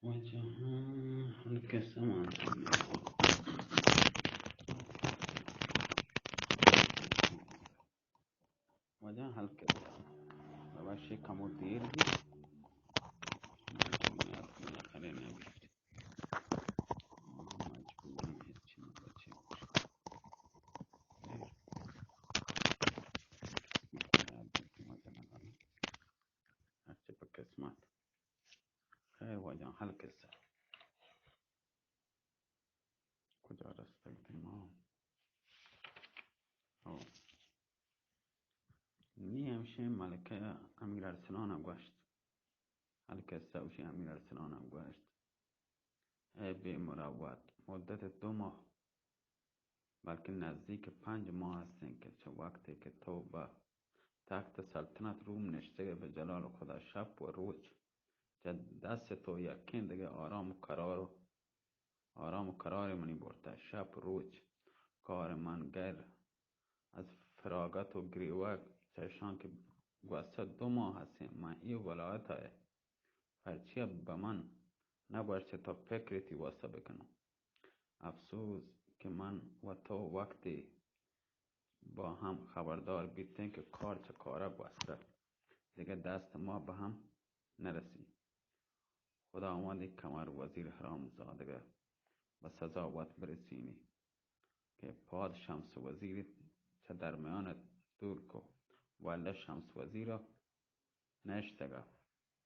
واجہ ہلکے سامان۔ واجہ ہلکے۔ بابا شی کمو دیر بی۔ مجبوری ہچ نہ بچے۔ ہرچی پہ قسمت۔ خیر واجہ ہلکے سا۔ کجا رستگ تئی ما؟ او۔ نی ہمشیں ملکہ امیر ارسلان ءَ گوشت۔ ہلکے سا گوشی امیر ارسلان ءَ گوشت، اے بے مروت، مدت دو ماہ، بلکہ نزدیک پنج ماہ ہستیں کہ چہ وقتے کہ تو بہ تخت سلطنت روم نشتگ ئے، بہ جلال خدا شپ و روچ چہ دست تو یکیں دگہ آرام و قرار و آرام و قرار منی برتہ۔ شپ روچ کار من غیر از فراغت و گریوگ چہ اشاں کہ گوستہ دو ماہ ہستیں من اے ولایت ءَ، پرچیا بہ من نہ گوشت تو فکر تئی واسطہ بکنوں؟ افسوس کہ من و تو وقتے با ہم خبردار بیتیں کہ کار چہ کارا گوستہ، دگہ دست ما بہ ہم نرسی۔ خداوند اے کمر وزیر حرام زادگا بہ سزا وت برسینی کہ پاد شمس وزیر چہ درمیان دور کو، واللہ شمس وزیر نشتگا،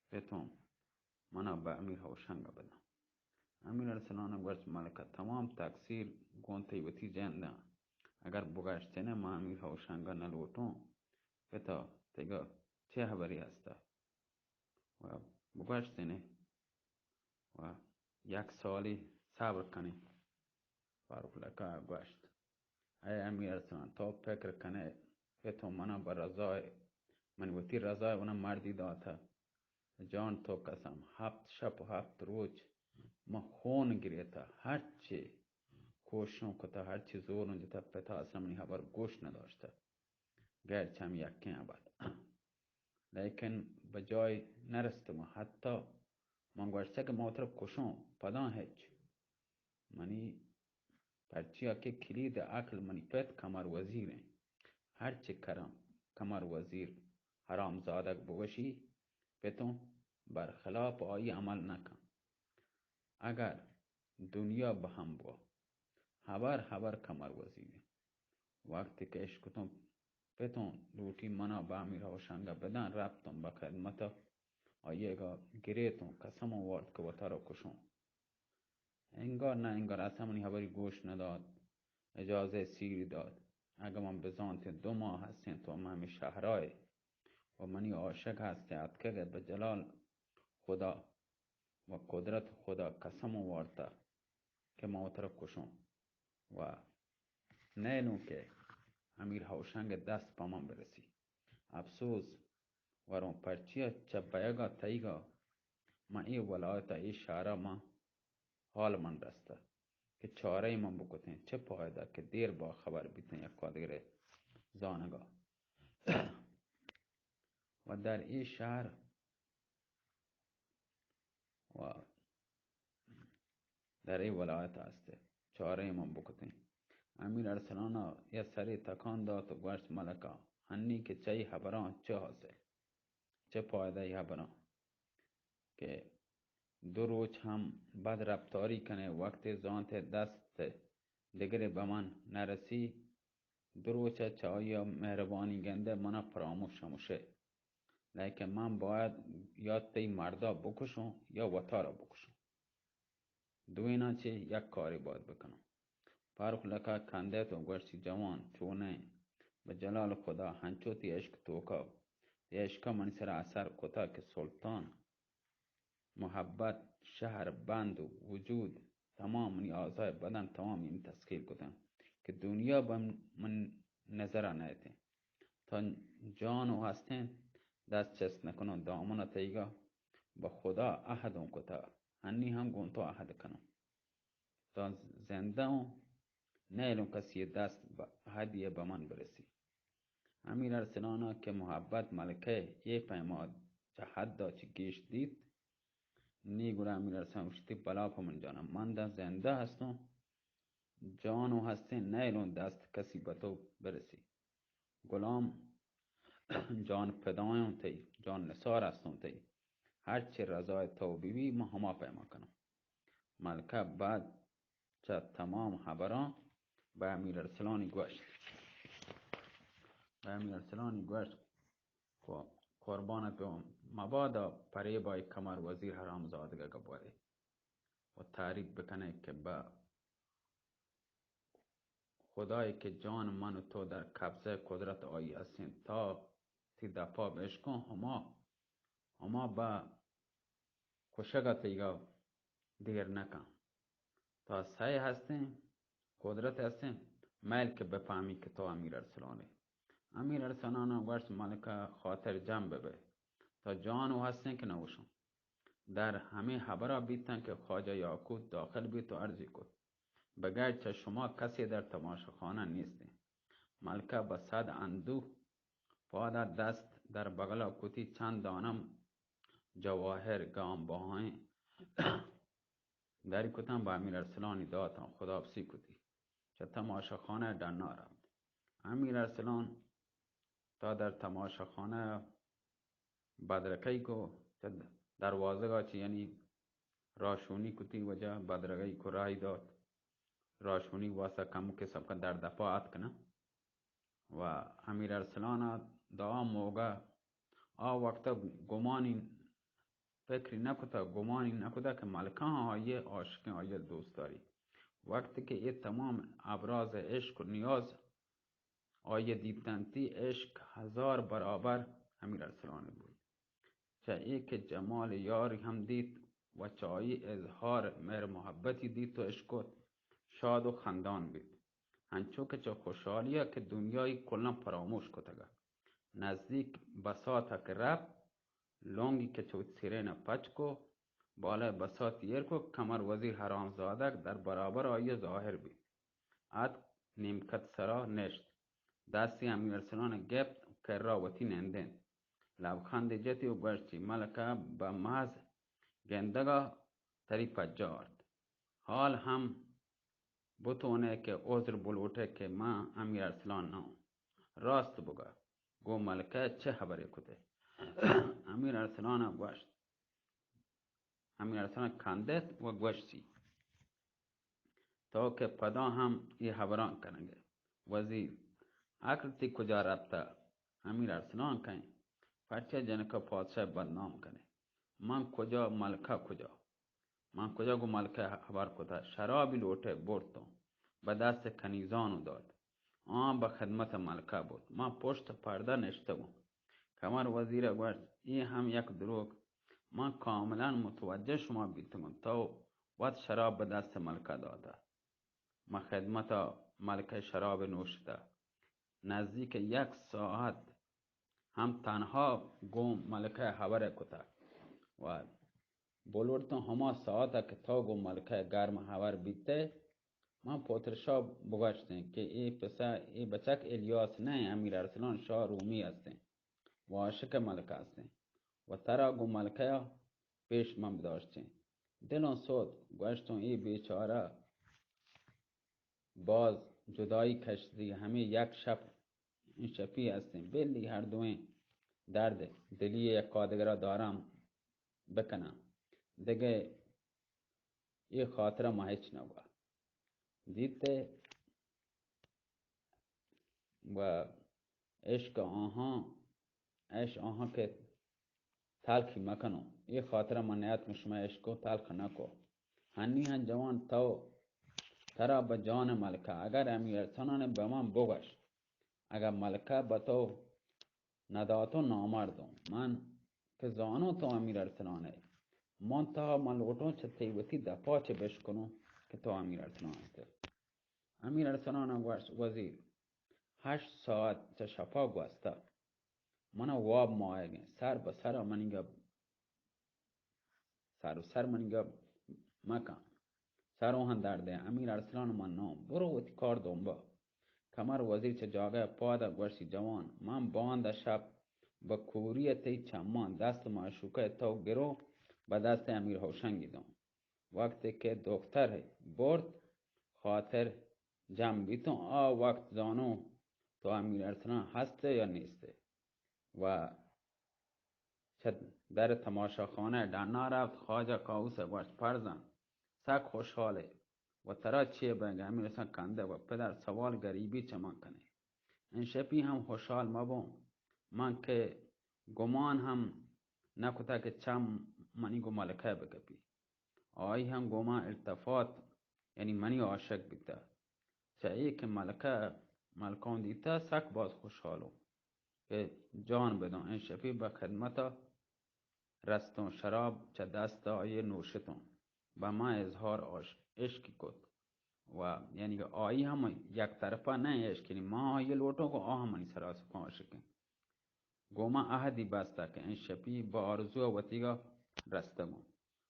پتوں منا بہ امیر ہوشنگ بدن۔ امیر ارسلان گوشت، ملکہ، تمام تقصیر گوں تئی وتی جنداں۔ اگر بگشتنے ما امیر ہوشنگا نہ لوٹوں، پتا تیگا چہ حبری ہستا؟ و بگوشتنے و یک سالی صبر کنی۔ فاروق لقا گوشت، اے امیر ارسلان، تو فکر کنے کہ تو منا بہ رضای، من وتی رضای اونا مردی داتا۔ جان تو قسم، ہفت شپ و ہفت روچ من خون گریتا، ہرچی کوششوں کتا، ہرچی زوروں جتا، پتا اصلا منی حبر گوش نداشتا۔ غیر چہ ہم یکیں ابد۔ لیکن بہ جای نرستگوں۔ حتی من گوشتہ کہ من وترا کشوں، پداں ہچ۔ منی پرچیا کہ کلید عقل منی پت کمر وزیر ایں۔ ہرچی کرم کمر وزیر حرام زادگ بگوشی، پتوں برخلاف آئی عمل نکن۔ اگر دنیا بہ ہم بوا، ہبر ہبر کمر وزیر ایں۔ وقتی کہ اشکتوں پتوں لوٹی منا بہ امیر ہوشنگا بدن، رپتوں بہ خدمتا، آئیگا گریتوں، قسموں وارت کہ وتارا کشوں۔ انگار نہ انگار اصلا منی حبری گوش ندات، اجازہ سیری دات۔ اگہ من بزانتیں دو ماہ ہستیں تو من ہمے شہرائے و منی عاشق ہستیں اتکگ ات، بہ جلال خدا و قدرت خدا قسموں وارتا کہ من وترا کشوں و نیلوں کہ امیر ہوشنگ دست پہ من برسی۔ افسوس وروں پرچیا چہ بیگا تئیگا من اے ولایتا، اے شہرا من حال من رستہ کہ چارہ من بکتیں، چہ پائدہ کہ دیر باخبر بیتیں یک و دگرے زانگا۔ و در اے شہر و در اے ولایت است، چارہ من بکتیں۔ امیر ارسلانا یا سرے تکان دات و گوشت، ملکا، ہنی کہ چہ اے حبراں چہ حاصل؟ چہ پائدہ اے حبراں کہ دو روچ ہم بد رفتاری کنے، وقتے زانتے دست دگرے بہ من نرسی، دو روچ ء چہ آئی ء مہربانی گندئے، من ء پراموش ہمشئے۔ لیکن من باید یا تئی مردا بکشوں یا وتارا بکشوں۔ دوئیناں چہ یک کارے باید بکناں۔ فرخ لقا کندیت و گوشتی، جوان، چونئے؟ بہ جلال خدا، ہنچو تئی عشق توکا، تئی عشقا منی سرا اثر کتا کہ سلطان محبت، شہر بند و وجود، تمام منی اعضای بدن، تمام یعنی تسخیر کتن کہ دنیا بہ من نظرا نئیتیں۔ تا جان و ہستیں دست چست نکنوں، دامن تئیگا بہ خدا عہدوں کتا، ہنی ہم گوں تو عہد کنوں۔ تا زندہ اوں، نیلوں کسی دست بہ عہدی بہ من برسی۔ امیر ارسلانا کہ محبت ملکہ اے پیما چہ حدا چہ گیش دیت، نی گڑا امیر ارسلان گوشتی، بلا پہ من جانا، من داں زندہ ہستوں، جان و ہستیں، نیلوں دست کسی بہ تو برسی۔ غلام جان فدایوں تئی، جان نثار ہستوں تئی، ہرچی رضای تو بی بی، من ہما پیما کنوں۔ ملکہ بعد چہ تمام ہبراں بہ امیر ارسلانی گوشت، بہ امیر ارسلانی گوشت، کو-، قربان تو، مبادا پریبای کمر وزیر حرام زادگا گبرے و تعریف بکنے کہ بہ خدای کہ جان من و تو در قبضہ قدرت آئی ہستیں، تا تی دپا بشکن، ہما، ہما بہ کشگا تیگا دیر نکن۔ تا سئے ہستیں، قدرت ہستیں، مئیل کہ بفہمی کہ تو امیر ارسلان ئے۔ امیر ارسلان گوشت، ملکہ خاطر جم ببئے، تا جان و ہستیں کہ نگوشوں۔ در ہمے ہبرا بیتن کہ خواجہ یاقوت داخل بیت و عرضی کت، بغیر چہ شما کسے در تماشاخانہ نیستیں۔ ملکہ بہ صد اندوہ پادا دست در بغلا کتی، چند دانم جواہر گام بہائیں در کتاں، بہ امیر ارسلانی داتاں، خداحافظی کتی، چہ تماشاخانہ ڈنا رفت۔ امیر ارسلان تا در تماشاخانہ بدرکئی کو، چہ دروازگا چہ یعنی راشونی کتی، وجہ بدرگئی کو راہی دات۔ راشونی واسطہ کمکے سبکا در دپا آتک نہ۔ و امیر ارسلان ء دعا موگا آ وقت گمانی فکری نہ کتا، گمانی نہ کتا کہ ملکہ آئی ء عاشقیں، آئی ء دوست داری۔ وقت کہ اے تمام ابراز عشق و نیاز آئی ء دیتنتی، عشق ہزار برابر امیر ارسلان بود۔ چہ اے کہ جمال یاری ہم دیت و چہ آئی اظہار مہر محبتی دیت و اشکت، شاد و خندان بیت، انچو کہ چہ خوشحالی ء کہ دنیای کلاں فراموش کتگ ات۔ نزدیک بساط ء کہ رفت، لونگی کہ چہ وتی سرین ء پچ کو، بالای بساط ایر کو، کمر وزیر حرام زادگ در برابر آئی ء ظاہر بیت۔ اتک نیمکت سرا نشت، دستی امیر ارسلان ء گپت و کرا وتی نندینت۔ لبخندے جتی و گوشتی، ملکہ، بہ محض گندگا تری پجا آرت۔ حال ہم بتونے کہ عذر بلوٹے کہ من امیر ارسلان نہ اوں۔ راست بگا، گوں ملکہ چہ ہبرے کتے؟ امیر ارسلان ء گوشت، امیر ارسلان کندت و گوشتی، تو کہ پدا ہم اے ہبراں کنگ ئے۔ وزیر، عقل تی کجا رپتہ؟ امیر ارسلان کئیں؟ پرچہ جنک ء پادشاہ بدنام کنے؟ من کجا، ملکہ کجا؟ من کجا گوں ملکہ ہبر کتہ؟ شرابی لوٹے برتوں، بہ دست کنیزانو دات۔ آں بہ خدمت ملکہ برت۔ من پشت پردہ نشتگوں۔ کمر وزیر ء گوشت، اے ہم یک دروگ۔ من کاملاً متوجہ شما بیتگوں۔ تو وت شراب بہ دست ملکہ داتہ۔ من خدمت ء ملکہ شراب نوشتہ۔ نزدیک یک ساعت ہم تنہا گوں ملکہ ہبر کتہ و بلوڑتوں ہما ساعت ء کہ تو گوں ملکہ گرم ہبر بیتے، من پتر شاہ بگوشتیں کہ اے پسہ، اے بچک الیاس نہ، امیر ارسلان شاہ رومی ہستیں و عاشق ملکہ ہستیں و ترا گوں ملکہ ء پیش من بداشتیں۔ دلوں سوت، گوشتوں، اے بیچارہ باز جدائی کشتی، ہمے یک شپ، شپی ہستیں، بلی ہر دوئیں درد دلی یک آدگرا دارم بکناں، دگہ اے خاطرہ ما ہچ نہ گوا دیتے و عشق آہاں، عشق آہاں کہ تلخی مکنو، اے خاطرہ من نیاتکوں شما عشق و تلخ نکو۔ ہنی ہن جوان تو، ترا بہ جان ملکہ، اگر امیر ارسلان بہ من بگوش، اگر ملکہ بہ تو نداتوں نامردوں۔ من کہ زانوں تو امیر ارسلان ئے، من تہا من لوٹوں چہ تئی وتی دپا چہ بشکنوں کہ تو امیر ارسلان ئے۔ امیر ارسلان ء گوشت، وزیر، ہشت ساعت چہ شپا گوستہ، منا واب ماہگیں، سر بہ سر منی گپ سر و سر منی گپ مکن۔ سر و ہم درد ء۔ امیر ارسلان، من ناں، برو وتی کار دنبا۔ کمر وزیر چہ جاگہ ء پاد ء گوشتی، جوان، من باندا شپ بہ کوری ء تئی چماں دست معشوقہ ء تو گرو بہ دست امیر ہوشنگی دوں۔ وقتے کہ دختر برت، خاطر جم بیتوں، آ وقت زانوں تو امیر ارسلان ہست یا نیست۔ و چہ در تماشاخانہ ڈنا رفت۔ خواجہ کاووس ء گوشت، فرزند، سک خوشحال ئے و ترا چے بنگ؟ امیر ارسلان کندگ و پدر، سوال گریبی چہ من کنے۔ انشپی ہم خوشحال مبوں، من کہ گمان ہم نہ کتہ کہ چم منی گوں ملکہ بکپی۔ آئی ہم گوں من التفات، یعنی منی عاشق بیتہ۔ چہ اے کہ ملکہ، ملکان دیتہ، سک باز خوشحالوں کہ جان بدوں۔ انشپی بہ خدمت رستوں، شراب چہ دست آئی نوشتوں، بہ من اظہار عش-، عشقی کت۔ و یعنی کہ آئی ہم یک طرفہ نہ عشق، یعنی من آئی لوٹوں کہ آ ہم منی سرا سکاں عاشق انت۔ گوں من عہدی بستہ کہ انشپی بہ آرزو وتیگا رستگوں۔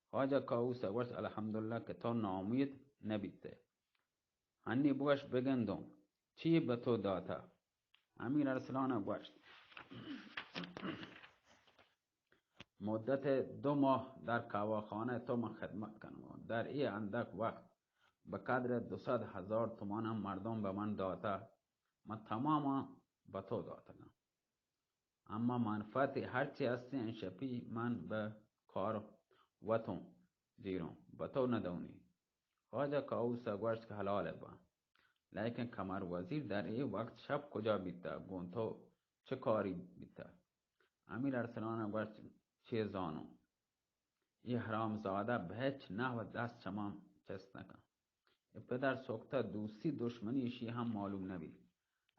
خواجہ کاووس ء گوشت، الحمدللہ کہ تو ناامید نہ بیتے۔ ہنی بگوش بگندوں چی بہ تو داتہ؟ امیر ارسلان ء گوشت، مدت دو ماہ در کاواخانہ تو من خدمت کنوں۔ در اے اندک وقت بہ قدر دو سد ہزار تومان مردم بہ من داتہ، من تماما بہ تو داتگاں۔ اما منفعت ہرچی ہستیں، انشپی من بہ کار وتوں زیروں، بہ تو ندونی۔ خواجہ کاووس ء گوشت کہ حلال ء باں، لیکن قمر وزیر در اے وقت شپ کجا بیتہ؟ گوں تو چہ کاری بیتہ؟ امیر ارسلان ء گوشت، چے زانوں؟ اے حرام زادہ بہ ہچ نحو دست چمان چست نہ کن۔ اے پدر سکتہ، دوستی دشمنی اشی ہم معلوم نہ بیت۔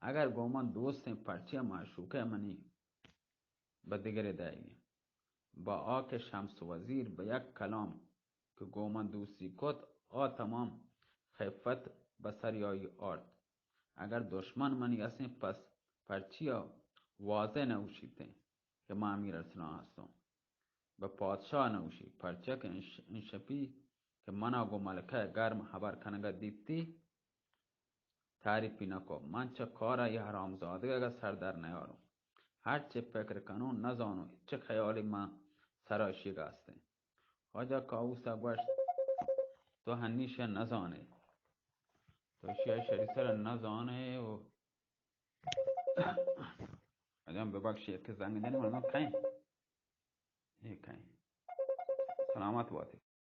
اگر گوں من دوستیں، پرچیا معشوقہ منی بہ دگرے دئیگی۔ با آ کہ شمس وزیر بہ یک کلام کہ گوں من دوستی کت، آ تمام خفت بہ سر آئی آرت۔ اگر دشمن منی ہستیں، پس پرچیا واضح نہ گوشیتیں کہ من امیر ارسلان ہستوں؟ بہ پادشاہ نہ گوشی، پرچا کہ انش-، انشپی کہ منا گوں ملکہ گرم ہبر کنگا دیتی، تعریفی نکو۔ من چہ کارا یہ حرامزادگا سر در نیاروں۔ ہر چہ فکر کنوں نزانوں چہ خیالی من سرا اشیگا ہستیں۔ خواجہ کاووسا گوشت، تو ہنیشہ نزانے۔ تو اشیا شری سرا نزانے و اجم ببخشی کہ زنگ دنی من کہیں۔ اے کہیں۔ سلامت باتے۔